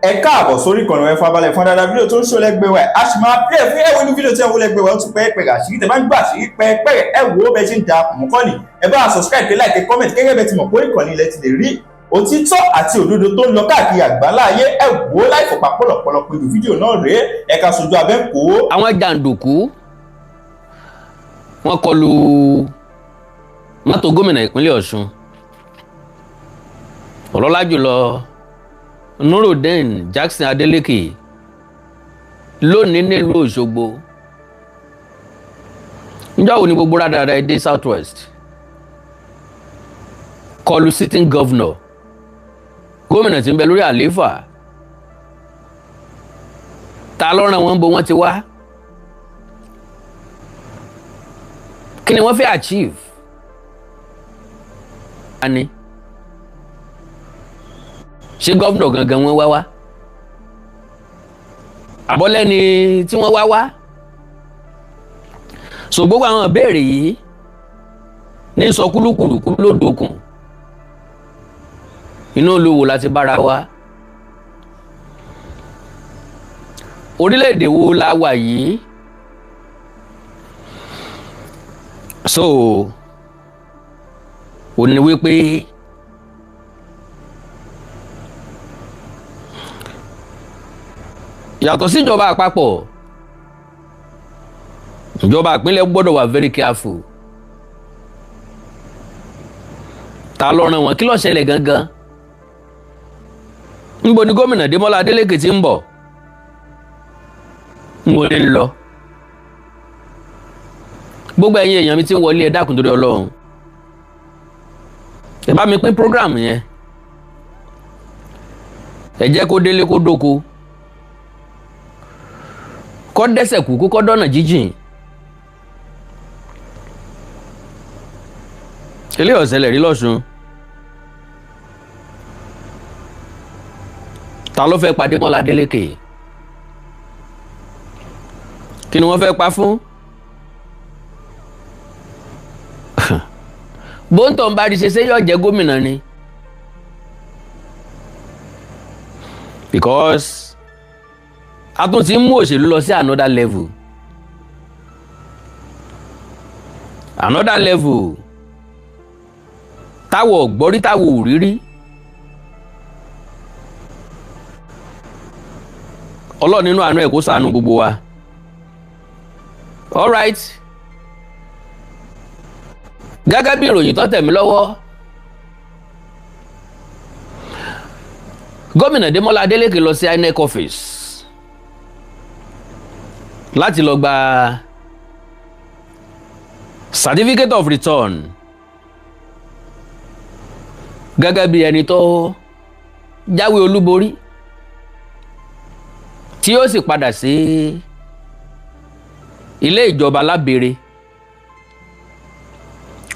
Ẹ káàbọ̀ sórí ìkànnì ẹ farabalẹ̀ fún dáadáa. Fídíò tó ń ṣó lẹ́gbẹ̀ẹ́ wa, a sì máa play fún ẹ̀wọ̀n inú fídíò tí ẹ wò lẹ́gbẹ̀ẹ́ wa. Ó tún pẹ́ pẹ́ àṣírí tẹ bá ń gbà àṣírí pẹ́ẹ́pẹ́. Ẹ wò ó bẹ́ẹ̀ ṣe ń da mọ́kànnì. Ẹ bá subscribe, pé like, comment, gẹ́gẹ́ bẹ́ẹ̀ ti mọ̀ pé ìkànnì ilẹ̀ ti lè rí òtítọ́ àti òdodo tó ń lọ káàkiri àgbáńlá ayé. Ẹ wò ó láì fọ̀pá pọ̀lọpọ̀lọ pẹ̀lú fídíò náà rèé. Ẹ ká sojú abẹ́ kó. Àwọn jàǹdùkú wọ́n kọlù mọ́tò gómìnà ìpínlẹ̀ Ọ̀ṣun, ọlọ́lá jùlọ Nurudeen Jackson Adeleke, lónìí nílùú Òṣogbo. Níjọ́ wo ni gbogbo rádaràda dé South West kọlù sitting governor, gómìnà tí ń bẹ lórí àlééfà? Ta ló rán wọn? Bó wọn ti wá? Kí ni wọ́n fẹ́ achieve? Ani ṣé gómìnà gangan wọ́n wá wá àbọ̀lẹ́ni tí wọ́n wá wá? So gbogbo àwọn ìbéèrè yìí ní sọ kúlúkúlùkú lódòkùn inú olówó láti bára wa. Orílẹ̀-èdè wo la wà yìí? So ò ní wípé yàtọ̀ síjọba àpapọ̀, ìjọba ìpínlẹ̀ gbọ́dọ̀ wà very careful. Ta ló rán wọn? Kí ló ṣẹlẹ̀ gangan? Níbo ni gómìnà Démọ́lá Adélékè ti ń bọ̀? Ń wọlé lọ. Gbogbo ẹ̀yin èèyàn mi ti ń wọlé, ẹ dákun torí Ọlọ́run, ẹ bá mi pín program yẹn. Ẹ jẹ́ kó délé, kó dóko, kó dẹ́sẹ̀ kúkú, kó dọ́nà jíjìn. Ilé ọ̀sẹ̀lẹ̀ rí lọ́sùn. Ta ló fẹ́ pa Démọ́lá Adélékè? Kí ni wọ́n fẹ́ pa fún? Bóńtọ̀ ń bá rí ṣe ṣé yóò jẹ́ gómìnà ni? Because a tún ti ń mú òṣèlú lọ sí another level, another level táwọ̀ gbọ́rí, táwọ̀ ò rírí. Ọlọ́run nínú àánú ẹ̀ kó ṣàánú gbogbo wa. All right, gẹ́gẹ́ bí ìròyìn tó tẹ̀ mí lọ́wọ́, gómìnà Démọ́lá Adélékè lọ sí INEC office láti lọ gba certificate of return gẹ́gẹ́ bí ẹni tó jáwé olúborí tí ó sì padà sí ilé ìjọba lábẹ́rẹ́.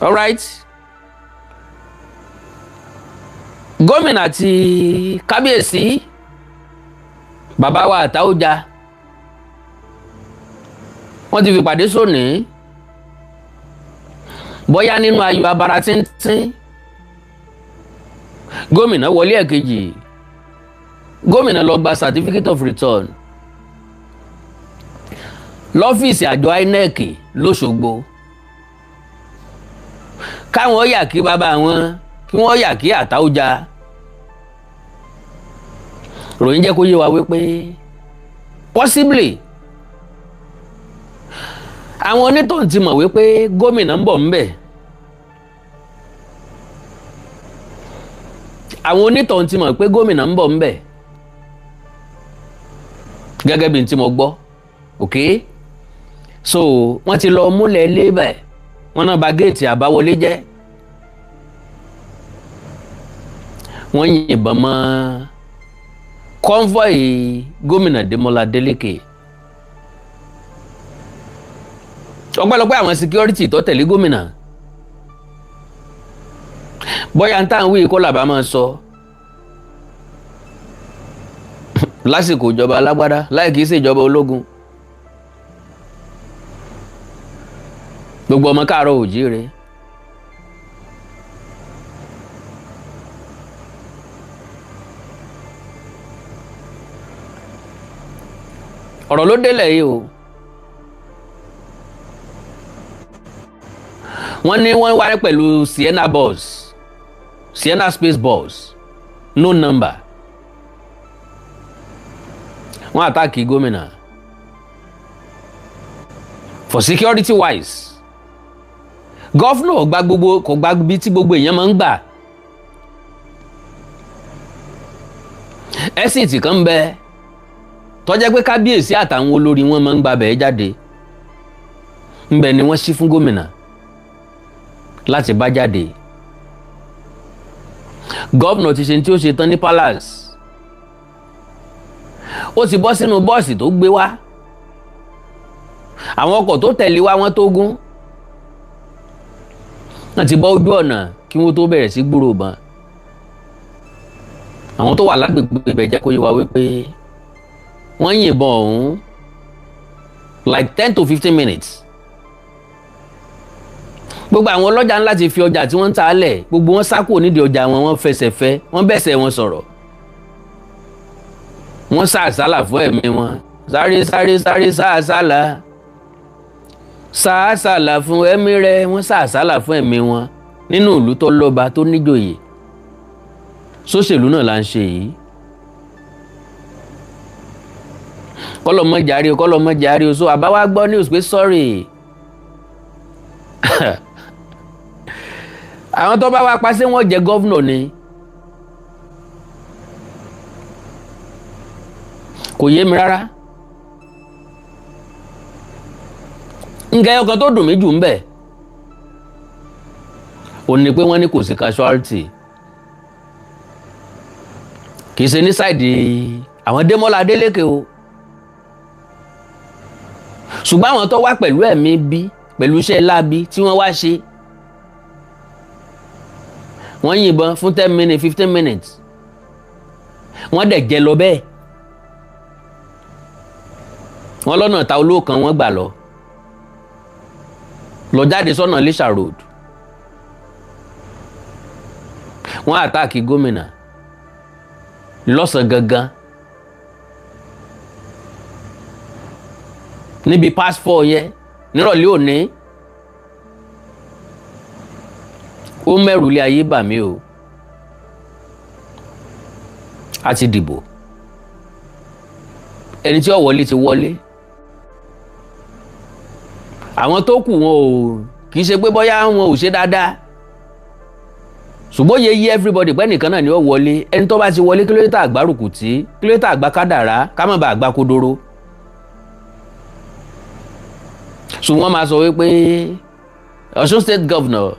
Alright, gómìnà àti kábíyèsí bàbá wa Àtàwùjá wọ́n ti fi pàdé sóní, bóyá nínú ayọ̀ abara tíntín. Gómìnà wọlé ẹ̀kejì, gómìnà lọ gba certificate of return lọ́fíìsì àjọ INEC lọ́sọ̀gbọ̀, káwọn yà kí bàbá wọn, kí wọ́n yà kí Àtàwùjá. Ròyìn jẹ́ kó yé wa wípé possibly àwọn onítọ̀hún ti mọ̀ wípé gómìnà ń bọ̀ ńbẹ̀. Àwọn onítọ̀hún ti mọ̀ pé gómìnà ń bọ̀ ńbẹ̀, gẹ́gẹ́ bí n tí mo gbọ́. Ok, so wọ́n ti lọ múlẹ̀ lébẹ̀, wọ́n náà bà géètì àbáwọlé jẹ́, wọ́n yìnbọn mọ́ kọ́ńfọ̀ì gómìnà Démọ́lá Adélékè. Ọpẹ́lọpẹ́ àwọn security tó tẹ̀lé gómìnà, bóyá n táwọn wí kó làbá máa sọ lásìkò ìjọba alágbádá láì kìí ṣe ìjọba ológun. Gbogbo ọmọ káàárọ̀ òjíire, Ọ̀rọ̀ ló délẹ̀ yìí o. Wọ́n ní wọ́n wáyé pẹ̀lú Sienna bus, Sienna space bus, no number. Wọ́n attack gómìnà. For security wise, governor gba gbogbo, kò gba ibi tí gbogbo èèyàn máa ń gbà. Exit kan ń bẹ tó jẹ́ pé kábíyèsí àtàwọn olórí wọn máa ń gba bẹ́ẹ̀ jáde. Ńbẹ ni wọ́n ṣí fún gómìnà láti bá jáde. Gómìnà ti ṣe tí ó ṣe tán ní palace, ó ti bọ́ sínú bọ́ọ̀sì tó gbé wá. Àwọn ọkọ̀ tó tẹ̀lé wá, wọ́n tó gún, wọ́n ti bọ́ ojú ọ̀nà kí wọ́n tó bẹ̀rẹ̀ sí gbúrò bọn. Àwọn tó wà lágbègbè ibẹ̀ jẹ́ kó yé wa wípé wọ́n yìnbọn ọ̀hún like 10 to 15 minutes. Gbogbo àwọn ọlọ́jà ńlá ti fi ọjà tí wọ́n ń ta lẹ̀. Gbogbo wọn sá kúrò nídìí ọjà wọn, wọ́n fẹsẹ̀ fẹ́, wọ́n bẹ̀sẹ̀ wọn sọ̀rọ̀, wọ́n sá àsálà fún ẹ̀mí wọn. Sáré, sáré, sáré, sá àsálà, sá àsálà fún ẹ̀mí rẹ. Wọ́n sá àsálà fún ẹ̀mí wọn nínú ìlú tó lọ́ba, tó níjòyè. Sóṣèlú náà là ń ṣe yìí. Kọlọmọjàre, kọlọmọjàre o. So àbáwá gbọ́ news pé sorry, àwọn tó bá wá pa, ṣé wọ́n jẹ governor ni? Kò yé mi rárá. Nǹkan ẹyọ kan tó dùn mí jù ń bẹ̀ ò ní pé wọ́n ní kò sí casualty, kì í ṣe ní side àwọn Démọ́lá Adélékè o. Ṣùgbọ́n àwọn tó wá pẹ̀lú ẹ̀mí bí, pẹ̀lú iṣẹ́ láabi tí wọ́n wá ṣe, wọ́n yìnbọn fún 10 minutes, 15 minutes, wọ́n dẹ̀ jẹ lọ bẹ́ẹ̀. Wọ́n lọ́nà ta olóòkan, wọ́n gbà lọ lọ jáde sọ́nà Iléṣà Road. Wọ́n attack gómìnà lọ́sàn gangan níbi past 4 yẹn nírọ̀lẹ́ òní. Ó mẹ́rù lé ayé bà mí o. A ti dìbò, ẹni tí ó wọlé ti wọlé. Àwọn tó kù, wọn ò kì í ṣe pé bóyá wọn ò ṣe dáadáa, ṣùgbọ́n yẹ yí everybody pé nìkan náà ni ó wọlé. Ẹni tó bá ti wọlé, kí ló dé tá àgbárùkù tí? Kí ló dé tá àgbá kádàrá ká má bàa àgbá kodoro? Ṣùgbọ́n máa sọ wípé Ọ̀ṣun State Governor,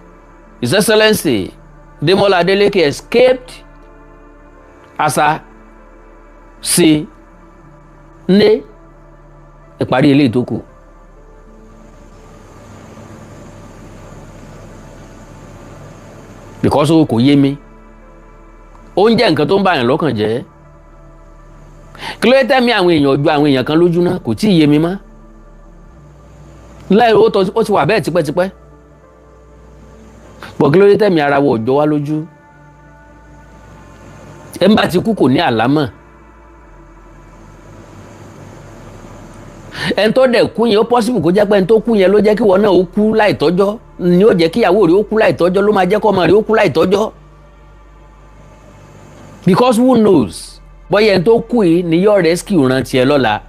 His Excellency Demola Adeleke, escaped asa sí ní ìparí ilé ìtókù. Because o kò yé mi, ó ń jẹ́ nǹkan tó ń bàyàn lọ́kàn jẹ́. Kí ló tẹ̀mí àwọn èèyàn ju àwọn èèyàn kan lójú náà? Kò tí ì yé mi mọ́ láì. Ó ti wà bẹ́ẹ̀ tipẹ́tipẹ́ pọ̀. Kí ló dé tẹ̀mí ara wọ̀ jọ wá lójú? Ẹ̀ ń bá ti kú, kò ní àlámọ̀. Ẹni tó dẹ̀ kú yẹn, ó possible kó jẹ́ pé ẹni tó kú yẹn ló jẹ́ kí wọ́n náà ó kú láìtọ́jọ́, ni ó jẹ́ kíyàwó rẹ̀ ó kú láìtọ́jọ́, ló máa jẹ́ kọ́mọ rẹ̀ ó kú láìtọ́jọ́. Because who knows bóyá ẹni tó kú yìí ni yóò rescue rántí ẹ lọ́la.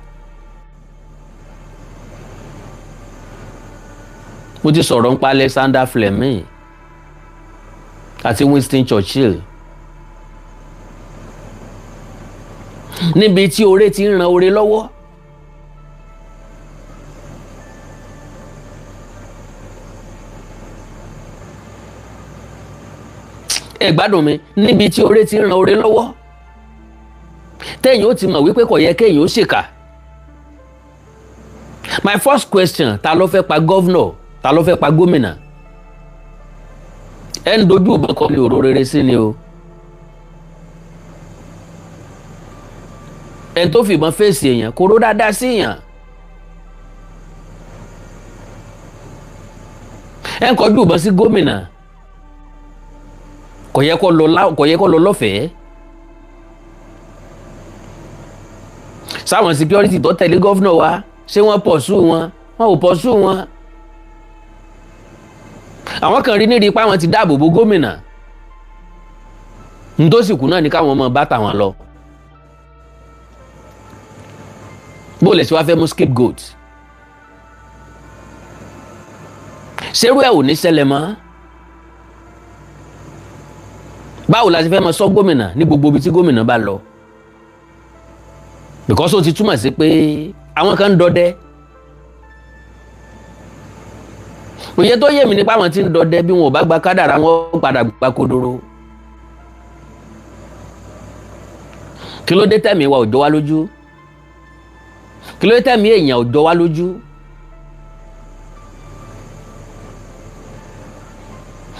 Mo ti sọ̀rọ̀ nípa Alexander Fleming àti Winston Churchill, níbi tí oore ti ń ran oore lọ́wọ́. Ẹ gbádùn mi. Níbi tí oore ti ń ran oore lọ́wọ́, téèyàn ó ti mọ̀ wípé kò yẹ kéèyàn ó ṣèkà. My first question: ta ló fẹ́ pa governor? Ta ló fẹ́ pa gómìnà? Ẹ ń dojú ìbọn kọ ní òró rere sí ni o. Ẹni tó fìbọn fèsì èèyàn kò ró dáadáa sí èèyàn. Ẹ ń kọjú ìbọn sí gómìnà, kò yẹ kó lọ lọ́fẹ̀ẹ́. Sáwọn security tó tẹ̀lé governor wa, ṣé wọ́n pursue wọn? Wọn ò pursue wọn. Àwọn kan rí nírí pé àwọn ti dáàbò bo gómìnà, ntòsíkù náà ní káwọn ọmọ bá tàwọn lọ. Bó lè ṣe wá fẹ́ mú scapegoat? Ṣerú ẹ̀ ò ní ṣẹlẹ̀ mọ́. Báwo la ṣe fẹ́ máa sọ gómìnà ní gbogbo ibi tí gómìnà bá lọ? Because ó ti túmọ̀ sí pé àwọn kan ń dọdẹ. Òye tó yé mi nípa àwọn tí ń dọdẹ, bí wọn ò bá gba kádàrá, wọn padà gba kodoro. Kí ló dé tẹ̀mí wa ò jọ wá lójú? Kí ló dé tẹ̀mí èèyàn ò jọ wá lójú?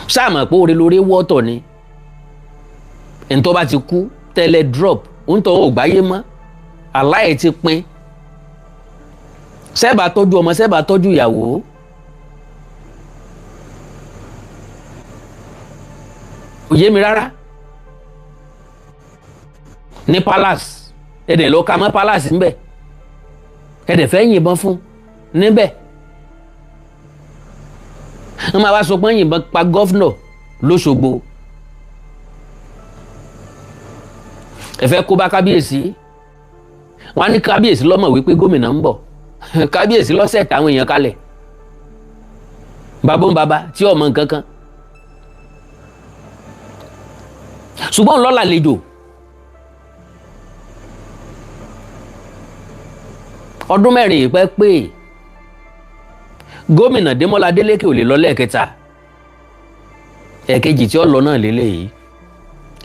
Sáà mọ̀ pé oore lóore wọ́tọ̀ ni. Ntọ́ bá ti kú tẹ́lẹ̀ drop, ntọ́ ò gbáyé mọ́, aláì ti pin. Sẹ́ẹ̀bà tọ́jú ọmọ, sẹ́ẹ̀bà tọ́jú ìyàwó. Kò yé mi rárá. Ní palace, ẹ̀dẹ̀ ló ka mọ́ palace ńbẹ̀, ẹ̀dẹ̀ fẹ́ yìnbọn fún níbẹ̀. Wọ́n máa wá sọ pé yìnbọn pa gọ́fúnọ̀ lóṣogbo. Ẹ fẹ́ kó bá kábíyèsí. Wọ́n á ní kábíyèsí lọ́mọ̀ wípé gómìnà ń bọ̀. Kábíyèsí lọ́sẹ̀ táwọn èèyàn kalẹ̀, bàbá ń bàbá tí ọmọ nǹkan kan, ṣùgbọ́n lọ́la lejò. Ọdún 4 yìí pẹ́ pé gómìnà Démọ́lá Adélékè ò lè lọ lẹ́ẹ̀kẹta, ẹ̀ẹ̀kejì tí ó lọ náà lélẹ́yìí.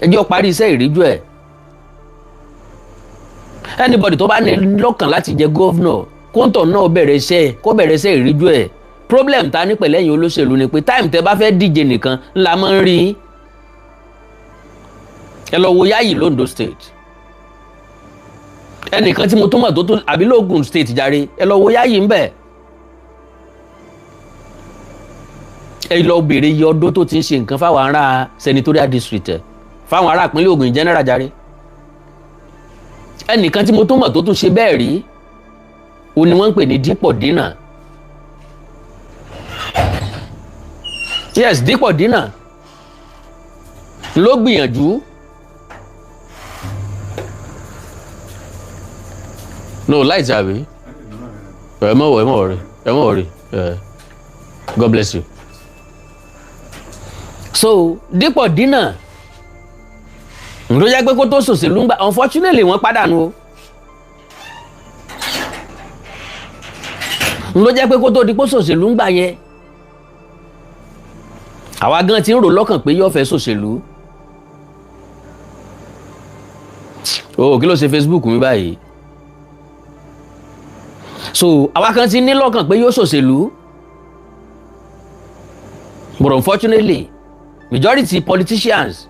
Ẹjọ́ parí iṣẹ́ ìríjú ẹ̀. Anybody tó bá ní lọ́kàn láti jẹ gọ́vnọ̀, kóńtọ̀ náà bẹ̀rẹ̀ iṣẹ́, kó bẹ̀rẹ̀ iṣẹ́ ìríjú ẹ̀. Problem ta ní pẹ̀lẹ́yìn olóṣèlú ni pé time tẹ́ bá fẹ́ díje nìkan ńlá máa ń rí. Ẹ lọ wo Yáyì l'Ondo State, ẹnìkan tí mo tún mọ̀ tó tún àbí l'Ógùn State jàre, ẹ lọ wo Yáyì ńbẹ̀. Ẹ lọ béèrè iye ọdún tó ti ń ṣe nǹkan fáwọn ará senatorial district ẹ, fáwọn ará ìpínlẹ̀ Ògùn general jàre. Ẹnìkan tí mo tún mọ̀ tó tún ṣe bẹ́ẹ̀ rí, o ni wọ́n ń pè ní Dípọ̀ Dínà. Yes, Dípọ̀ Dínà ló gbìyànjú. No light àbí? Ẹ mọ̀ wọ̀, ẹ mọ̀ wọ̀rí, ẹ mọ̀ wọ̀rí. God bless you. So Dípọ̀ Dínà ló jẹ́ pé kó tó ṣòṣèlú ń gbà, unfortunately wọ́n pàdánù o. Ló jẹ́ pé kó tó di pé ṣòṣèlú ń gbà yẹn, àwa gan ti ń rò lọ́kàn pé yóò fẹ́ ṣòṣèlú. O kí ló ṣe Facebook mi báyìí? So àwa kan ti ní lọ́kàn pé yóò ṣòṣèlú, but unfortunately majority politicians,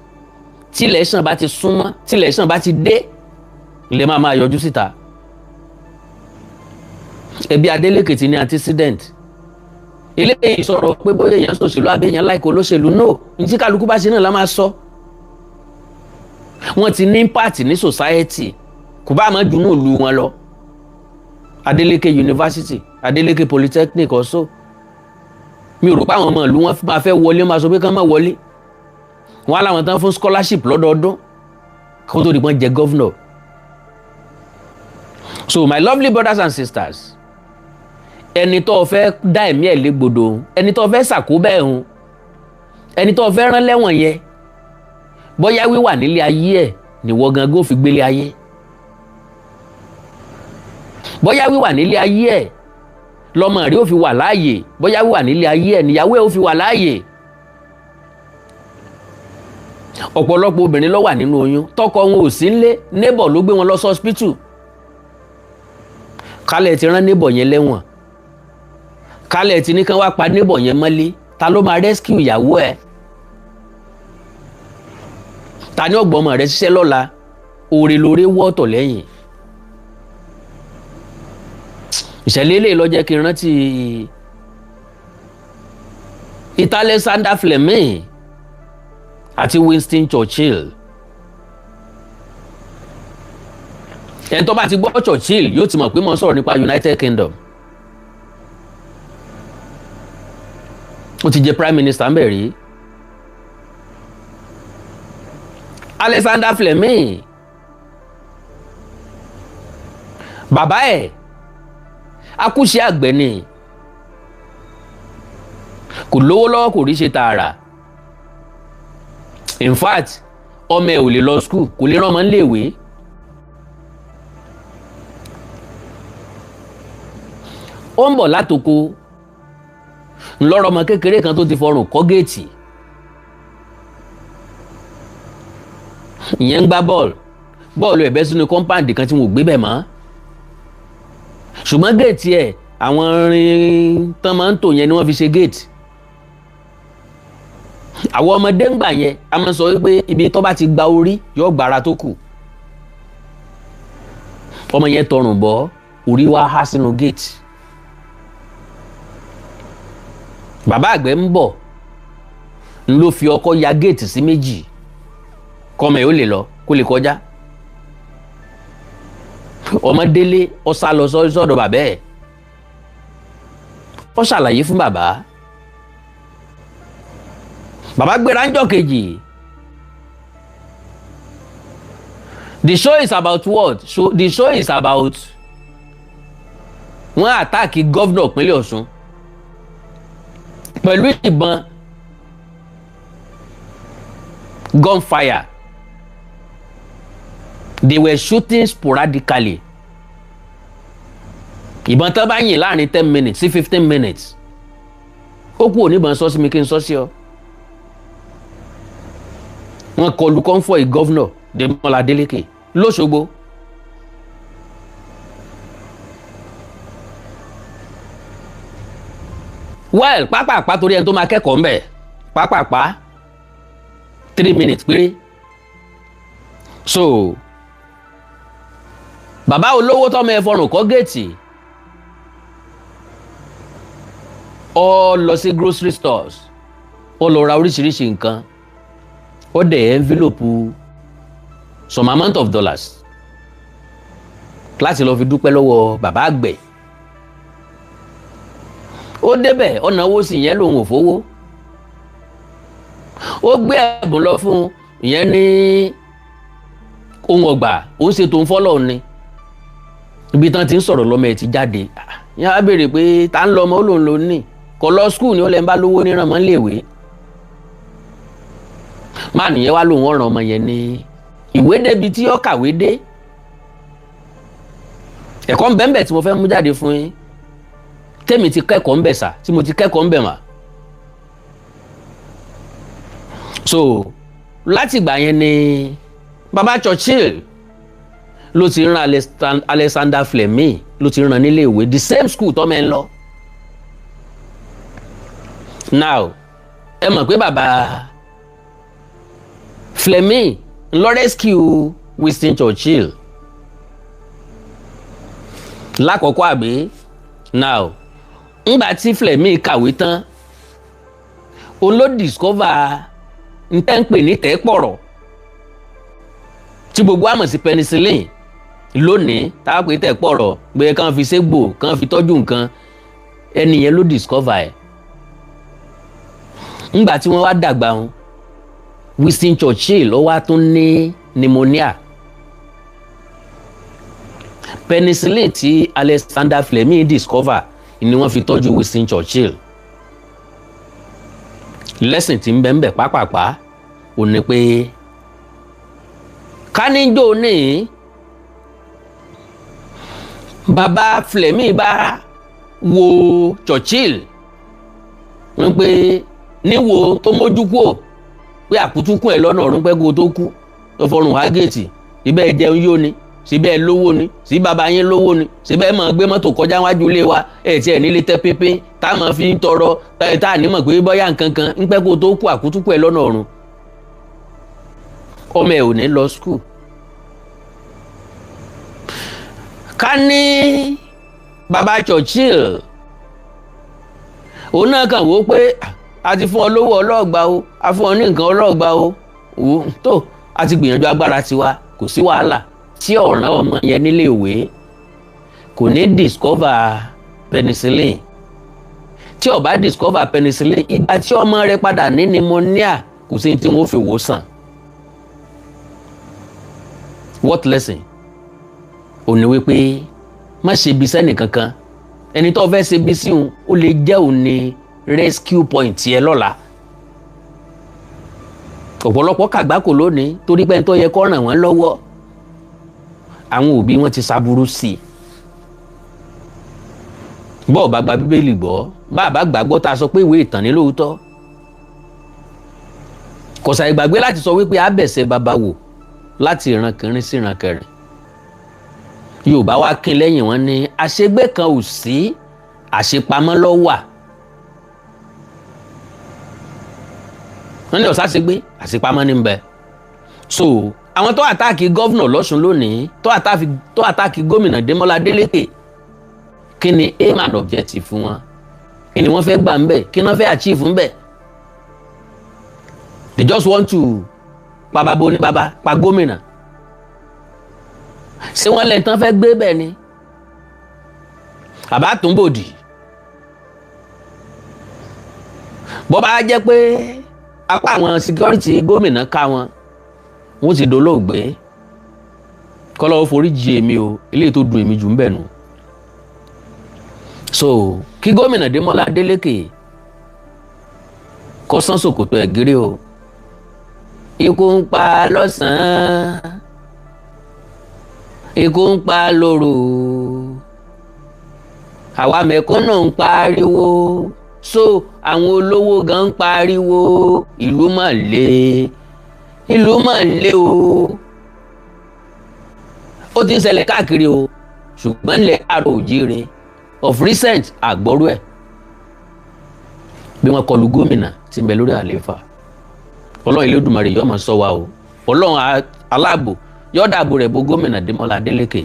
tí election bá ti súnmọ́, tí election bá ti dé, lè máa máa yọjú síta. Ẹbí Adeleke ti ní antecedent. Eléyìí sọ̀rọ̀ pé bóyá èèyàn ṣòṣèlú àbí èèyàn láìkó olóṣèlú, no, ní tí kálukú bá ṣe náà la máa sọ. Wọ́n ti ní impact ní society, kò bá máa dùnú ìlú wọn lọ. Adeleke University, Adeleke Polytechnic also. Mi ò rò pé àwọn ọmọ ìlú wọn máa fẹ́ wọlé, máa sọ pé kán máa wọlé. Wọn á láwọn tán fún scholarship lọ́dọọdún kó tó di pọ́n jẹ governor. So my lovely brothers and sisters, ẹni tó fẹ́ dá ẹ̀mí ẹ̀ légbodò, ẹni tó fẹ́ ṣàkóbá ẹ̀ hun, ẹni tó fẹ́ rán lẹ́wọ̀n yẹn, bóyá wíwà nílé ayé ẹ̀ nìwọ gangan ó fi gbélé ayé, bóyá wíwà nílé ayé ẹ̀ lọ́mọ rẹ̀ ó fi wà láàyè, bóyá wíwà nílé ayé ẹ̀ níyàwó ẹ̀ ó fi wà láàyè. Ọ̀pọ̀lọpọ̀ obìnrin ló wà nínú oyún, tọkọ wọn ò sí nílé, neighbor ló gbé wọn lọ sí hospital. Kálẹ̀ ti rán neighbor yẹn lẹ́wọ̀n, kálẹ̀ ti ní kán wá pa neighbor yẹn mọ́lé, ta ló máa rescue ìyàwó ẹ̀? Ta ni ọgbọ́n ọmọ rẹ̀ ṣiṣẹ́ lọ́la? Òrè lóore wọ́ọ̀tọ̀ lẹ́yìn. Ìṣẹ̀lẹ̀ eléyìí ló jẹ́ kí n rántí Alexander Fleming àti Winston Churchill. Ẹni tó bá ti gbọ́ Churchill yóò ti mọ̀ pé mo ń sọ̀rọ̀ nípa United Kingdom. Ó ti jẹ prime minister ńbẹ̀ rí. Alexander Fleming, bàbá ẹ̀ akúṣe àgbẹ̀ ni, kò lówó lọ́wọ́, kò rí ṣe tààrà. In fact, ọmọ ẹ̀ ò lè lọ school, kò lè rán ọmọ níléèwé. Ó ń bọ̀ látoko ńlọrọ ọmọ kékeré kan tó ti fọrùn kọ́ géètì. Ìyẹn ń gbá bọ́ọ̀lù, bọ́ọ̀lù ẹ̀bẹ́ sínú compound kan tí wọn ò gbé bẹ̀ mọ́, ṣùgbọ́n géètì ẹ̀, àwọn irin tán máa ń tò yẹn ni wọ́n fi ṣe géètì. Àwọn ọmọdé ń gbà yẹn, a máa sọ wípé ibi tó bá ti gba orí yóò gbára tó kù. Ọmọ yẹn tọrùn bọ́, orí wá há sínú géètì. Bàbá àgbẹ̀ ń bọ̀ ń ló fi ọkọ́ ya géètì sí méjì kọ́mọ ẹ̀ ó lè lọ, kó lè kọjá. Ọmọ délé, ó sá lọ sọ́dọ̀ bàbá ẹ̀, ó ṣàlàyé fún bàbá. Bàbá gbéra ńjọ́ kejì. The show is about what? So the show is about wọ́n attack governor ìpínlẹ̀ Ọ̀ṣun pẹ̀lú ìbọn, gunfire. They were shooting sporadically. Ìbọn tán bá yìn láàrin 10 minutes sí 15 minutes, ó kú oníbọn sọ sí mi kí n sọ sí ọ. Wọ́n kọlu convoy governor Dèmọ́lá Adélékè lọ́ṣogbo. Well, pápápá, torí ẹni tó máa kẹ́kọ̀ọ́ ńbẹ̀, pápápá, 3 minutes péré. So bàbá olówó tọmọ ẹ fọrùn kọ́ géètì, ó lọ sí grocery stores, ó lọ ra oríṣiríṣi nǹkan, ó dẹ̀ envelope some amount of dollars láti lọ fi dúpẹ́ lọ́wọ́ bàbá àgbẹ̀. Ó débẹ̀, ọ̀nà owó sì yẹn lòun ò fowó. Ó gbé ẹ̀bùn lọ fún ìyẹn ní ohun ọgbà, òun ṣe tòun fọ́lọ́ ni. Ibi tán ti ń sọ̀rọ̀, lọ́mọ ẹ̀ ti jáde. Yẹn á béèrè pé ta ń lọ ọmọ, ó lòun lòun ní kò lọ school ni, ó lẹ́ ń bá lówó níran mọ́ léèwé. Máà nìyẹn wá lòun ọ̀ràn ọmọ yẹn ní ìwé débi tí ó kàwé dé. Ẹ̀kọ́ ńbẹ́ńbẹ́ tí mo fẹ́ mú jáde fún yín, tẹ́mi ti kẹ́kọ̀ọ́ ńbẹ̀ sà, tí mo ti kẹ́kọ̀ọ́ ńbẹ̀ mà. So láti ìgbà yẹn ni baba Churchill ló ti rán Alexander Fleming, ló ti rán nílé ìwé, the same school tọ́mọ ẹ̀ ń lọ. Now, ẹ mọ̀ pé baba Fleming ló rescue Winston Churchill lákọ̀ọ́kọ́, àbí? Now, ńgbà tí Fleming kàwé tán, òun ló discover ntẹ́ ń pè ní tẹ́pọ̀rọ̀ tí gbogbo àmọ̀ sí penicillin lónìí, tá a pè tẹ́pọ̀rọ̀ pé kàn fi ségbò, kàn fi tọ́jú nǹkan. Ẹni yẹn ló discover ẹ̀. Ńgbà tí wọ́n wá dàgbà wọn, Winston Churchill ó wá tún ní pneumonia. Penicillin tí Alexander Fleming discover ni wọ́n fi tọ́jú Winston Churchill. Lẹ́sìn tí ń bẹ ń bẹ pápápá ò ní pé káníjó ní bàbá Fleming bá wo Churchill wọ́n pé níwo tó mójú kúò pé àkútúkùn ẹ̀ lọ́nà ọ̀run pẹ́ kó tó kú, tó fọrùn wá géètì ibẹ̀ jẹun yó ni, síbẹ̀ lówó ni, sí bàbá yín lówó ni, síbẹ̀ máa gbé mọ́tò kọjá wájú ilé wa, ẹ̀ tí ẹ̀ nílé tẹ́ pínpín tá a máa fi ń tọrọ, tá a ní mọ̀ pé bọ́yá nǹkan kan ń pẹ́ kó tó kú, àkútúkù ẹ̀ lọ́nà ọ̀run. Ọmọ ẹ̀ ò ní lọ school. Ká ní bàbá Churchill òun náà kàn wó pé a ti fún ọ lówó ọlọ́ọ̀gbà o, a fún ọ ní nǹkan ọlọ́ọ̀gbà o, wò tó a ti gbìyànjú agbára tiwa, kò sí wàhálà. Tí ọ̀ràn ọmọ yẹn nílé ìwé, kò ní discover penicillin. Tí ó bá discover penicillin, ìgbà tí ọmọ rẹ̀ padà ní pneumonia, kò sí tí wọ́n fi wò sàn. What lesson? Ò ní wípé má ṣe ibi sẹ́nì kankan. Ẹni tó fẹ́ ṣe bí sí òun, ó lè jẹ́ òun ní rescue point yẹn lọ́la. Ọ̀pọ̀lọpọ̀ kàgbákò lónìí torí pé ẹni tó yẹ kó ràn wọ́n lọ́wọ́, àwọn òbí wọn ti ṣàbùrú sí i. Bọ́ọ̀ bá gba Bíbélì gbọ́, bá a bá gbàgbọ́, tá a sọ pé ìwé ìtàn ní lóòótọ́, kò ṣàì gbàgbé láti sọ wípé abẹ̀sẹ̀ bàbá wò láti ìran kìnrin sí ìran kẹrin. Yorùbá wá kín lẹ́yìn wọn ní àṣegbé kan ò sí, àṣepamọ́ ló wà. Wọ́n ní ọ̀sá ṣegbé, àṣepamọ́ ní bẹ. So àwọn tó attack governor lọ́sùn lónìí, tó attack gómìnà Démọ́lá Adélékè, kí ni aim and objective fún wọn? Kí ni wọ́n fẹ́ gbà ń bẹ̀? Kí ni wọ́n fẹ́ achieve ń bẹ̀? They just want to pa bàbá oníbàbá, pa gómìnà. Ṣé wọ́n lẹ́yìn tán fẹ́ gbé bẹ́ẹ̀ ni àbá tó ń bòdì? Bọ́ bá jẹ́ pé apá àwọn security gómìnà ká wọn, wọ́n ti dolóògbé. Kọ́lọ́wọ́ forí jì èmi o, eléyìí tó dùn èmi jù ń bẹ̀ nù. So kí gómìnà Démọ́lá Adélékè kó sán ṣòkòtò ẹ̀ gírí o. Ikú ń pa lọ́sàn-án, ikú ń pa lóru, àwa mẹ̀kúnnù ń pariwo. So àwọn olówó gan ń pariwo, ìlú mà le, ìlú mà le o. Ó ti ń ṣẹlẹ̀ káàkiri o, ṣùgbọ́n ilẹ̀ àrò òjíire of recent àgbọ́rú ẹ̀ bí wọ́n kọlu gómìnà tí ń bẹ lórí àlééfà. Ọlọ́run Elédùmarè yóò máa ṣọ́ wa o. Ọlọ́run aláàbò yóò dáàbò rẹ̀ bo gómìnà Démọ́lá Adélékè.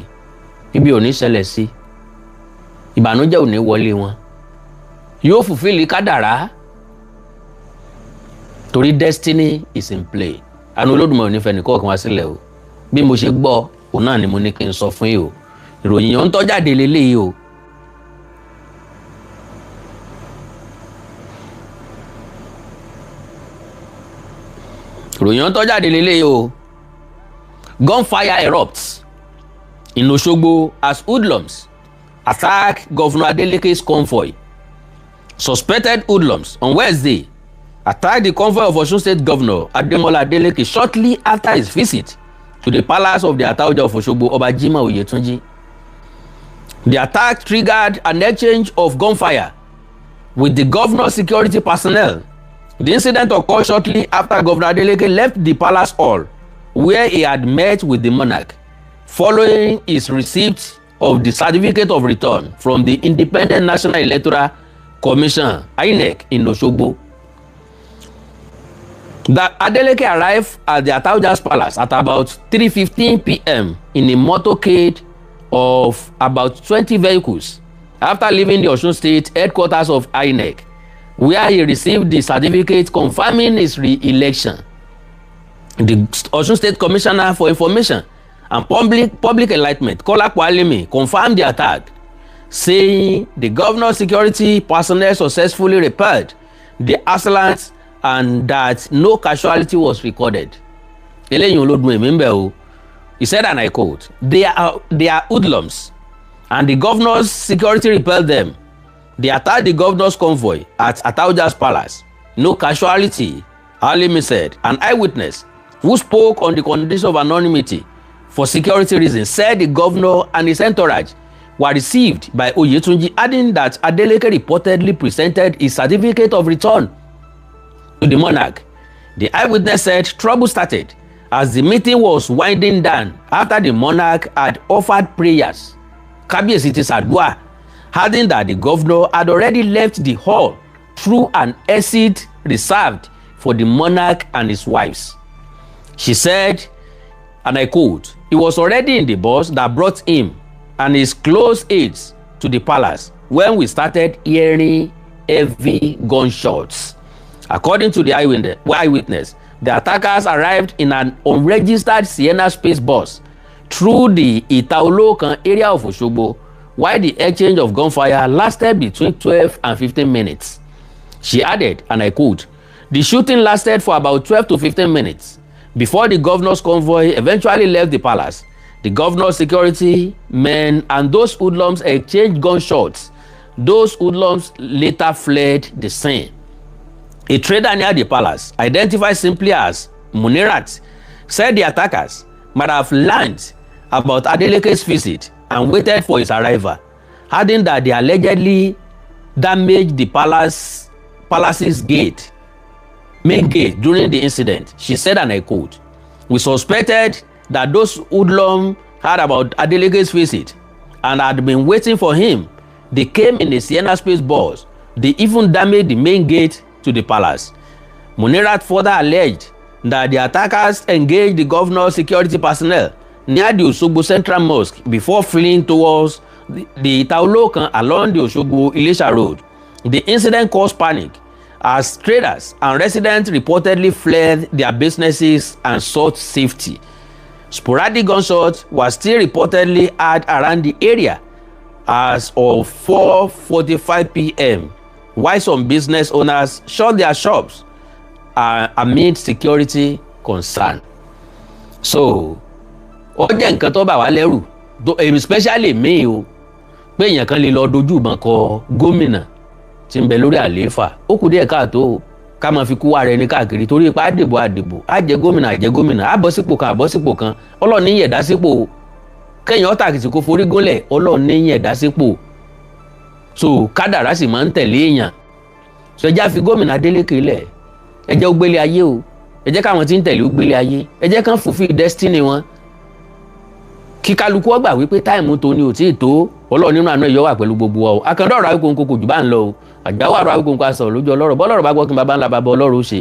Ibi ò ní ṣẹlẹ̀ sí, ìbànújẹ́ ò ní wọlé wọn, yóò fulfill kádàrá, torí destiny is in play. Àánú Olódùmarè ò ní fẹ́ nìkọ́ọ̀kan wá sílẹ̀ o. Bí mo ṣe gbọ́ òun náà ni mo ní kí n sọ fún yìí o. Ìròyìn yẹn ń tọ́jáde lélẹ́yìí o. Ìròyìn ń tọ́jáde lélẹ́yìí o. Gunfire erupts in Osogbo as hoodlums attack Governor Adeleke's convoy. Suspected hoodlums on Wednesday attacked the convoy of Osun State Governor Ademola Adeleke shortly after his visit to the palace of the Ataoja of Osogbo, Oba Jimoh Oyetunji. The attack triggered an exchange of gunfire with the governor's security personnel. The incident occurred shortly after Governor Adeleke left the palace hall where he had met with the monarch following his receipt of the certificate of return from the Independent National Electoral Commission, INEC, in Osogbo. That Adeleke arrived at the Ataoja's palace at about 3:15 p.m. in a motorcade of about 20 vehicles after leaving the Osun State headquarters of INEC, where he received the certificate confirming his re-election. The Osun State Commissioner for Information and Public Enlightenment, Kolapo Alimi, confirmed the attack, saying the governor's security personnel successfully repelled the assailants and that no casualty was recorded. Eléyìí ló dùn èmi ń bẹ̀ o. He said, and I quote, They are hoodlums and the governor's security repelled them. They attacked the governor's convoy at Ataoja's palace. No casualty," Alimi said. An eyewitness who spoke on the condition of anonymity for security reasons said the governor and his entourage were received by Oyetunji, adding that Adeleke reportedly presented his certificate of return to the monarch. The eyewitness said trouble started as the meeting was winding down after the monarch had offered prayers. Kábíyèsí ti ṣàdúà, adding that the governor had already left the hall through an exit reserved for the monarch and his wives. She said, and I quote, "He was already in the bus that brought him and his close aides to the palace when we started hearing heavy gunshots." According to the eyewitness, the attackers arrived in an unregistered Sienna Space bus through the Itaolokan area of Osogbo, while the exchange of gunfire lasted between 12 and 15 minutes. She added, and I quote, "The shooting lasted for about 12 to 15 minutes before the governor's convoy eventually left the palace. The governor's security men and those hoodlums exchanged gunshots. Those hoodlums later fled the scene." A trader near the palace, identified simply as Munirat, said the attackers might have learned about Adeleke's visit and waited for his arrival, adding that they allegedly damaged the palace's main gate during the incident. She said, and I quote, "We suspected that those hoodlums heard about Adeleke's visit and had been waiting for him. They came in a Sienna Space bus. They even damaged the main gate to the palace." Munirat further alleged that the attackers engaged the governor's security personnel near the Osogbo Central Mosque before fleeing towards the Itaolokan along the Osogbo Ilesha Road. The incident caused panic as traders and residents reportedly fled their businesses and sought safety. Sporadic gunshots were still reportedly heard around the area as of 4:45 p.m., while some business owners shut their shops amid security concern. So, ó jẹ́ nǹkan tó bà wá lẹ́rù, especially me o, pé èèyàn kan lè lọ dojú ìbọn kọ gómìnà tí ń bẹ lórí àlééfà. Ó kù díẹ̀ káàtó o, ká máa fi kú wa rẹ ní káàkiri torí ipá àdìbò àdìbò, á jẹ gómìnà, á jẹ gómìnà, á bọ́ sípò kan, á bọ́ sípò kan. Ọlọ́run ní yẹ̀dá sípò o. Kẹ́yìn ọ́tàkìtì kó forí gúnlẹ̀, Ọlọ́run ní yẹ̀dá sípò. So kádàrá sì máa ń tẹ̀lé èèyàn. So ẹ já fi gómìnà Adeleke lẹ̀, ẹ jẹ́ ó gbélé ayé o. Ẹ jẹ́ káwọn tí ń tẹ̀lé ó gbélé ayé. Ẹ jẹ́ kán fulfill destiny wọn, kí kálukú ọgbà wípé time tó ní ò tí ì tó. Ọlọ́run nínú àánú ẹ̀yọ́ wà pẹ̀lú gbogbo wa o. Àkàndá ọ̀rọ̀ Awíkonko kò jù bá ń lọ o. Àgbáwá ọ̀rọ̀ Awíkonko aṣọ lójú ọlọ́rọ̀ bọ́lọ́rọ̀ bá gbọ́ kí n bàbá ńlá bàbá ọlọ́rọ̀ ó ṣe.